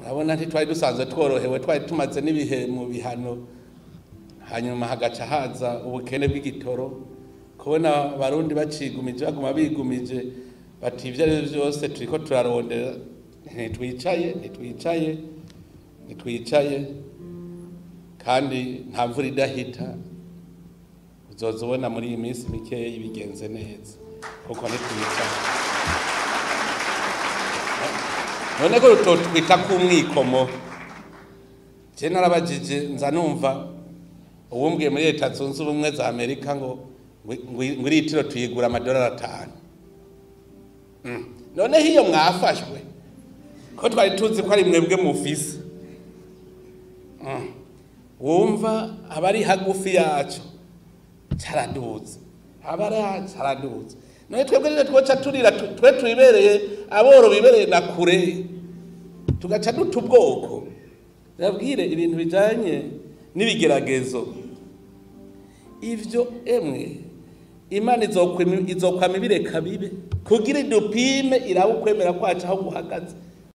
Urabona, ntitwari dusanzwe tworohewe, twari tumaze n'ibihe mu bihano, hanyuma hagaca haza ubukene bw'igitoro. Kubona Abarundi bacigumije, baguma bigumije, bati ibyo ari byo byose turiko turarondera, ntitwicaye, ntitwicaye, ntitwicaye. Kandi nta mvura idahita, uzoza ubona muri iyi minsi mikeya bigenze neza, kuko ntitwicaye. None ko rutotwita k'umwikomo? Je narabajije, nza numva uwumbwiye muri Leta Zunze Ubumwe za Amerika ngo iritiro tuyigura amadolari 5. Noneho iyo mwafashwe, ko twari tuzi ko ari mwebwe mufise? Wumva abari hagufi yacu caraduze, abari caraduze. None twebwe rero twoca turira, twe tubibereye aboro bibereye na kure, tugaca duta ubwoko. Ndabwire ibintu bijanye n'ibigeragezo ivyo, emwe, Imana izokwama ibireka bibe kugira idupime, irabe ukwemera kwacu aho guhagaze.